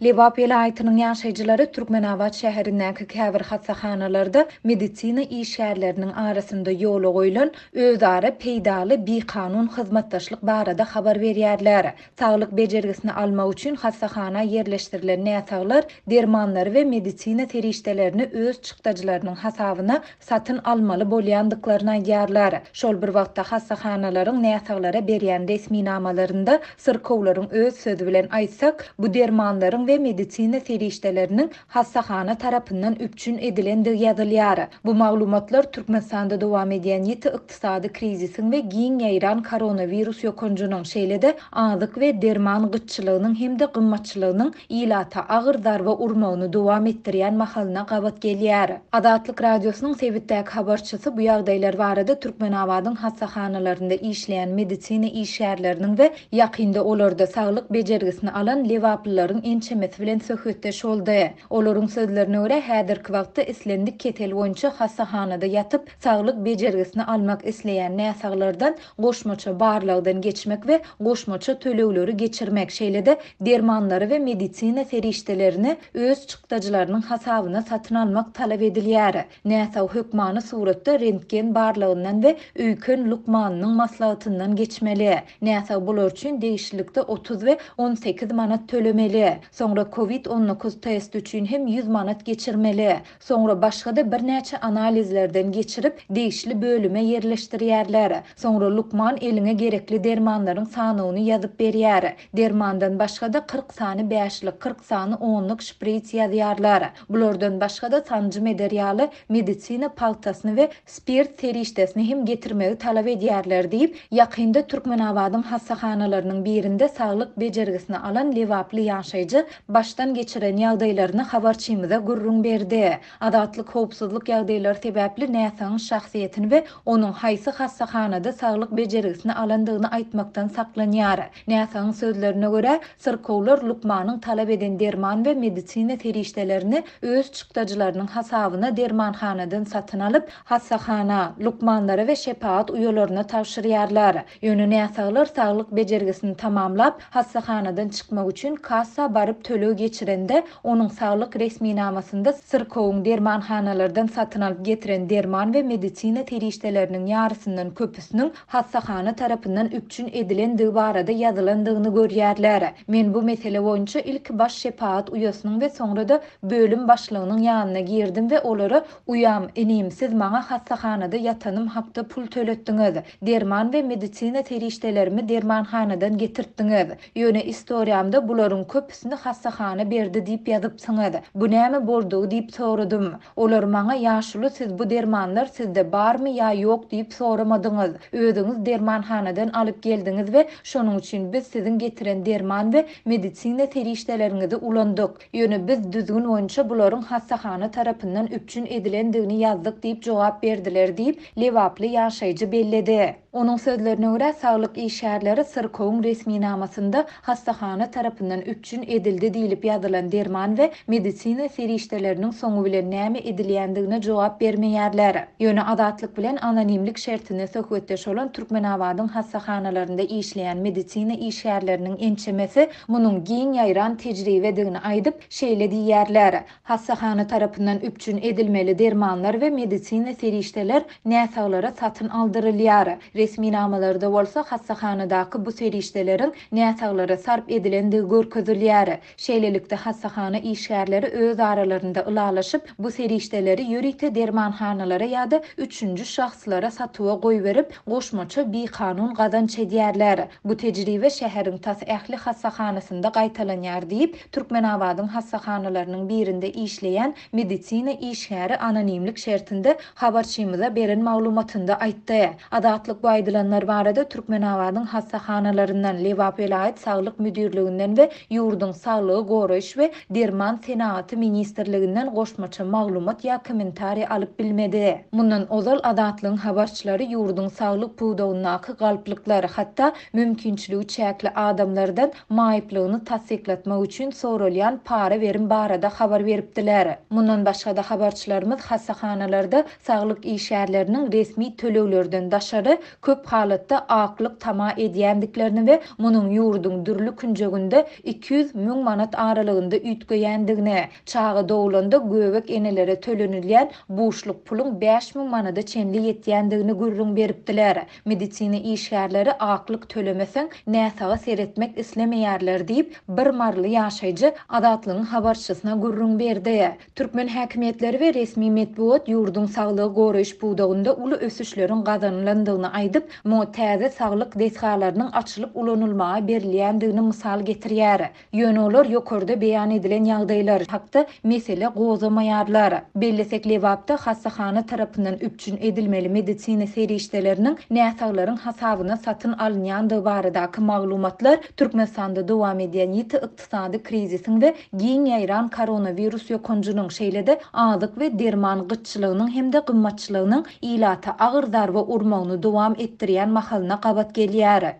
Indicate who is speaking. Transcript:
Speaker 1: Lebap welaýatynyň ýaşaýjylary Türkmenabat şäherindäki käbir hassahanalarda medisina işgärleriniň arasynda ýola goýlan özara peýdaly bikanun hyzmatdaşlyk barada habar berýärler. Saglyk bejergisini almak üçin hassahana ýerleşdirilen näsaglar dermanlary we medisina serişdelerini öz çykdajylarynyň hasabyna satyn almaly bolýandyklaryny aýdýarlar. Şol bir wagtda hassahanalaryň näsaglara berýän resminamalarynda syrkawlaryň öz sözi bilen aýtsak, bu dermanlaryň we medisina serişdeleriniň hassahana tarapyndan üpjün edilendigi ýazylýar. Bu maglumatlar Türkmenistanda dowam edýän ýiti ykdysady krizisiň we giň ýaýran koronawirus ýokanjynyň, şeýle-de azyk we derman gytçylygynyň hem-de gymmatçylygynyň ilata agyr zarba urmagyny dowam etdirýän mahalyna gabat gelýär. Azatlyk Radiosynyň sebitdäki habarçysy bu ýagdaýlar barada Türkmenabadyň hassahanalarynda işleýän medisina işgärleriniň we ýakynda olarda saglyk bejergisini alan lebaplylaryň ençemesi bilen söhbetdeş boldy. Olaryň sözlerine görä, häzirki wagtda islendik kesel boýunça hassahanada ýatyp, saglyk bejergisini almak isleýän näsaglardan goşmaça barlagdan geçmek we goşmaça tölegleri geçirmek, şeýle-de dermanlary we medisina serişdelerini öz çykdajylarynyň hasabyna satyn almak talap edilýär. Näsag hökmany suratda rentgen barlagyndan we öýken lukmanynyň maslahatyndan geçmeli. Näsag bular üçin degişlilikde 30 we 18 manat tölemeli. Soňra covid 19 testi üçin hem 100 manat geçirmeli. Soňra başga-da birnäçe analizlerden geçirip, degişli bölüme ýerleşdirýärler. Soňra lukman eliňe gerekli dermanlaryň sanawyny ýazyp berýär. Dermandan başga-da 40 sany bäşlik, 40 sany onluk şpris ýazýarlar. Bulardan başga-da sanjym eder ýaly medisina pagtasyny we spirt serişdesini hem getirmegi talap edýärler diýip, ýakynda Türkmenabadyň hassahanalarynyň birinde saglyk bejergisini alan lebaply ýaşaýjy başdan geçiren ýagdaýlaryny habarçymyza gürrüň berdi. Azatlyk howpsuzlyk ýagdaýlary sebäpli näsagyň şahsyýetini we onuň haýsy hassahanada saglyk bejergisini alandygyny aýtmakdan saklanýar. Näsagyň sözlerine görä, syrkawlar lukmanyň talap eden derman we medisina serişdelerini öz çykdajylarynyň hasabyna dermanhanadan satyn alyp, hassahana, lukmanlara we şepagat uýalaryna tabşyrýarlar. Ýöne näsaglar saglyk bejergisini tamamlap, hassahanadan çykmak üçin kassa baryp töleg geçirende, onuň saglyk resminamasynda syrkawyň dermanhanalardan satyn alyp getiren derman we medisina serişdeleriniň ýarysyndan köpüsiniň hassahana tarapyndan üpjün edilendigi barada ýazylandygyny görýärler. Men bu mesele boýunça ilki baş şepagat uýasynyň we soňra-da bölüm başlygynyň ýanyna girdim we olara Uýam, inim, siz maňa hassahanada ýatanym hakda pul töletdiňiz. Derman we medisina serişdelerimi dermanhanadan getirtdiňiz. Ýöne istoriýamda bularyň köpüsini hassahana berdi diýip ýazypsyňyz. Bu näme boldugy diýip soradym. Olar maňa ýaşuly siz bu dermanlar sizde barmy ýa ýok diýip soramadyňyz. Özüňiz dermanhanadan alyp geldiňiz we şonuň üçin biz siziň getiren derman we medisina serişdeleriňizi ulandyk. Ýöne biz düzgün boýunça bularyň hassahana tarapyndan üpjün edilendigini ýazdyk diýip jogap berdiler diýip, lebaply ýaşaýjy belledi. Onuň sözlerine görä, saglyk işgärleri syrkawyň resminamasynda hassahana tarapyndan üpjün edildi diýlip ýazylan derman we medisina serişdeleriniň soňy bilen näme edilýändigine jogap bermeýärler. Ýöne Azatlyk bilen anonimlik şertinde söhbetdeş bolan Türkmenabadyň hassahanalarynda işleýän medisina işgärleriniň ençemesi munuň giň ýaýran tejribedigini aýdyp, şeýle diýýärler, Hassahana tarapyndan üpjün edilmeli dermanlar we medisina serişdeler näsaglara satyn aldyrylýar. Resminamalarda bolsa hassahanadaky bu serişdeleriň näsaglara sarp edilendigi görkezilýär. Şeýlelikde, hassahana işgärleri öz aralarynda ylalaşyp, bu serişdeleri ýörite dermanhanalara ýa-da üçünji şahslara satuwa goýberip, goşmaça bikanun gazanç edýärler. Bu tejribe şäheriň tas ähli hassahanasynda gaýtalanýar diýip, Türkmenabadyň hassahanalarynyň birinde işleýän medisina işgäri anonimlik şertinde habarçymyza beren maglumatynda aýtdy. Azatlyk bu aýdylanlar barada Türkmenabadyň hassahanalaryndan, Lebap welaýat saglyk müdirliginden we ýurduň Saglygy goraýyş we derman senagaty ministrliginden goşmaça maglumat ýa kommentariý alyp bilmedi. Mundan ozal Azatlygyň habarçylary ýurduň saglyk pudagyndaky galplyklar, hatda mümkinçiligi çäkli adamlardan maýyplygyny tassyklatmak üçin soralýan para-berim barada habar beripdiler. Mundan başga-da habarçylarymyz hassahanalarda saglyk işgärleriniň resmi töleglerden daşary, köp halatda aklyk tama edýändiklerini we munuň ýurduň dürli künjeginde 200, 1000 manat aralygynda üýtgeýändigini, çaga dogulanda göbek enelere tölenilýän buşluk puluň 5000 manada çenli ýetýändigini gürrüň beripdiler. Medisina işgärleri aklyk tölemeseň, näsaga seretmek islemeýärler diýip, bir maryly ýaşaýjy Azatlygyň habarçysyna gürrüň berdi. Türkmen häkimiýetleri we resmi metbugat ýurduň saglygy goraýyş pudagynda uly ösüşleriň gazanylandygyny aýdyp, muňa täze saglyk desgalarynyň açylyp ulanylmaga berilýändigini mysal getirýär. Ýöne olar ýokarda beýan edilen ýagdaýlar hakda mesele gozgamaýarlar. Bellesek, Lebapda hassahana tarapyndan üpjün edilmeli medisina serişdeleriniň näsaglaryň hasabyna satyn alynýandygy baradaky maglumatlar Türkmenistanda dowam edýän ýiti ykdysady krizisiň we giň ýaýran koronawirus ýokanjynyň, şeýle-de azyk we derman gytçylygynyň hem-de gymmatçylygynyň ilata agyr zarba urmagyny dowam etdirýän mahalyna gabat gelýär.